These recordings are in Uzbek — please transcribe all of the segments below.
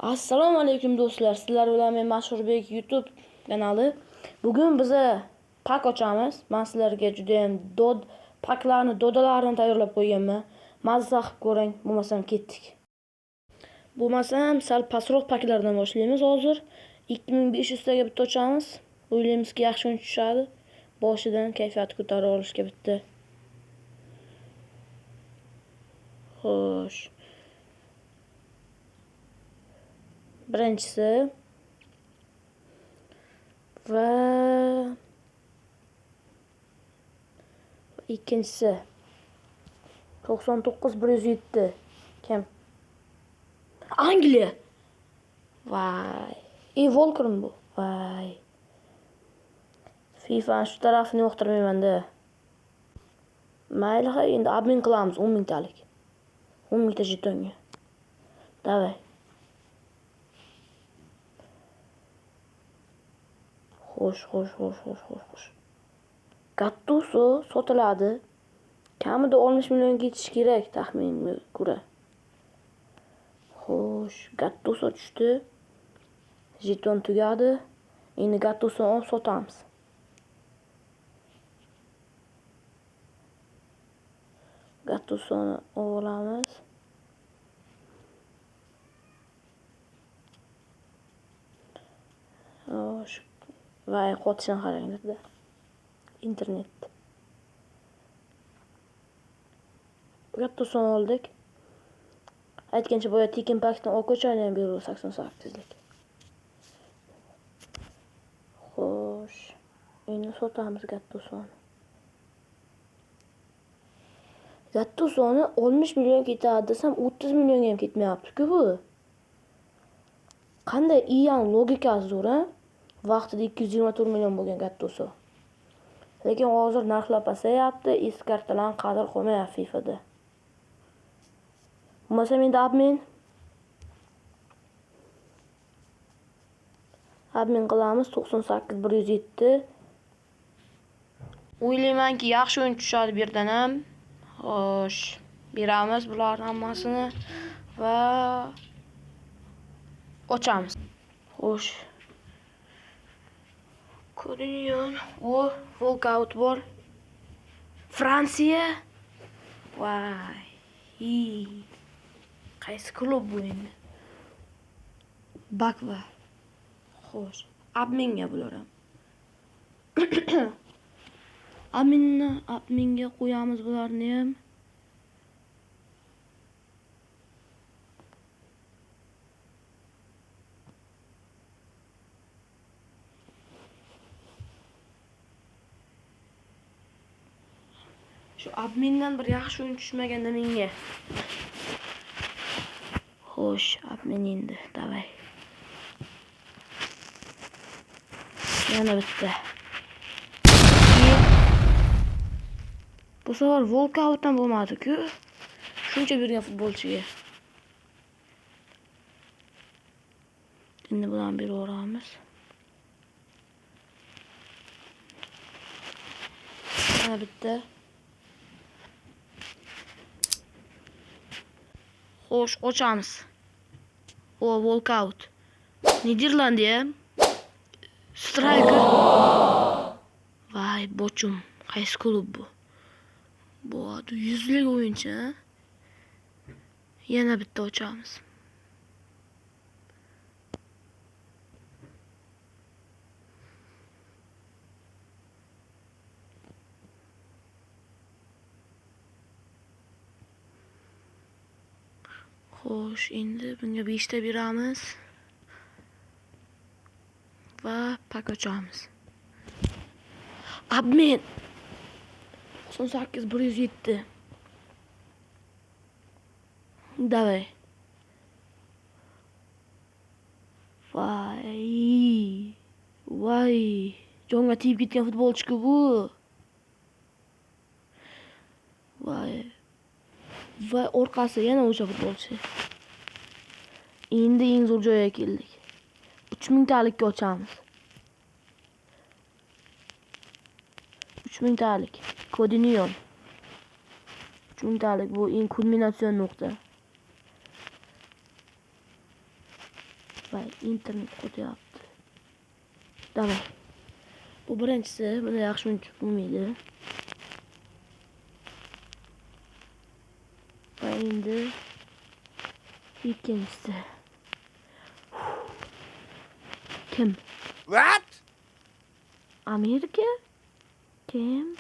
Assalomu alaykum do'stlar. Sizlar bilan men Mashhurbek YouTube kanali. Bugun biza pak ochamiz. Men sizlarga juda ham dod paklarni, dodalarini tayyorlab qo'yganman. Mazza qilib ko'ring. Bo'lmasam ketdik. Bo'lmasam sal pastroq paklardan boshlaymiz hozir. 2500 taga bitta ochamiz. O'ylaymizki, yaxshi o'yin tushadi. Boshidan kayfiyat ko'tarib olishga bitta. Xo'sh. Birinchisi va ikkinchisi 99 107 kim? Angliya. Vay. Volkermi bu? Vay. FIFA shu tarafini yoqtirmayman-da. Mayli, ha, endi admin qilamiz 10 mingtalik. 10 mingta jetonga. Davay. Xo'sh, xo'sh, xo'sh, xo'sh, xo'sh, xo'sh. Gattuso sotiladi. Kamida 60 millionga ketishi kerak taxminimga ko'ra. Xo'sh, Gattuso tushdi. Jeton tugadi. Endi Gattusoni olib sotamiz. Gattusoni olamiz. Xo'sh, voy, qotishini qaranglar-da. Internet. Gattusoni oldik. Aytgancha boya tekin pakdan Okochani ham berdi 88lik. Xo'sh, endi sotamiz Gattusoni. Gattusoni 60 million ketadi desam 30 millionga ham ketmayapti-ku bu. Qanday iyan logikasi zo'r, a? Vaqtida 224 million bo'lgan Gattuso. Lekin hozir narxlar pasayapti, eski kartalar qadr qo'ymayapti FIFAda. Bo'lmasam endi admin qilamiz 98 107. O'ylaymanki, yaxshi o'yin tushadi bu yerdan ham. Xo'sh, beramiz bularning hammasini va ochamiz. Xo'sh. Ko'rinyon, o, walkout bor. Fransiya. Voy. Qaysi klub bu endi? Bakva. Xo'sh, adminga bular ham. Adminni adminga qo'yamiz bularni ham. Shu admindan bir yaxshi o'yin tushmaganda menga. Xo'sh, admin endi, davay. Yana bitta. Bu safar walkout ham bo'lmadi-ku. Shuncha bergan futbolchiga. Endi bularni beraveramiz. Yana bitta. Xo'sh, ochamiz. O, walkout. Niderlandiya. Striker. Vay, bochum. Qaysi klub bu? Bu 100lik o'yinchi. Yana bitta ochamiz. Xo'sh, endi bunga 5 ta beramiz va pak ochamiz. Admin 98 107. Davay. Vay. Vay. Jonga tegib ketgan futbolchi-ku bu. Vay. Vay, orqasi yana o'sha futbolchi. Endi eng zo'r joyga keldik. 3000 talikka ochamiz. 3000 talik. Kodinion. 3000 talik bu eng kulminatsion nuqta. Voy, internet qotyapti. Давай. Bu birinchisi, buni yaxshi o'yinchi bo'lmaydi. Va endi ikkinchisi. Kim? What? Amerika? Kim?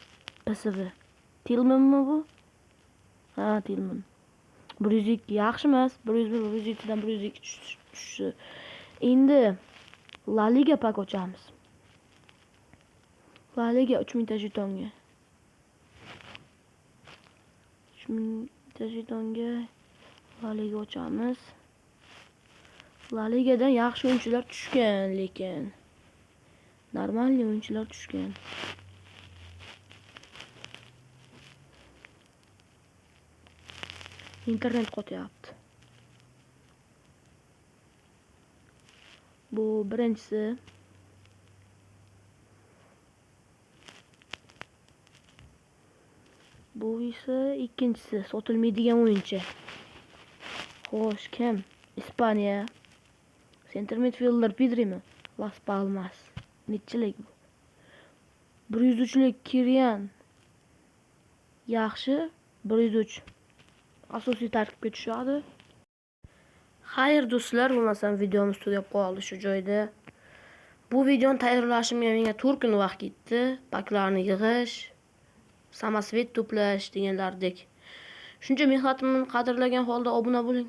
PSV. Tilmanmi bu? Ha, Tilman. 102 yaxshi emas. 101, 102 dan 102 tushdi. Endi La Liga pak ochamiz. La Liga 3000 ta jetonga. 3000 ta jetonga La Liga ochamiz. La Ligadan yaxshi o'yinchilar tushgan, lekin normalniy o'yinchilar tushgan. Internet qotyapti. Bu birinchisi. Bu esa ikkinchisi, sotilmaydigan o'yinchi. Xo'sh, kim? Ispaniya. Center midfielder Pedrimi? Las Palmas. Nechilik bu? 103lik Kirian. Yaxshi, 103. Asosiy tarkibga tushadi. Xayr do'stlar, bo'lmasam videomiz tugab qoldi shu joyda. Bu videoni tayyorlashimga menga 4 kun vaqt ketdi. Paklarni yig'ish, samosvet to'plash deganlardek. Shuncha mehnatimni qadrlagan holda obuna bo'ling.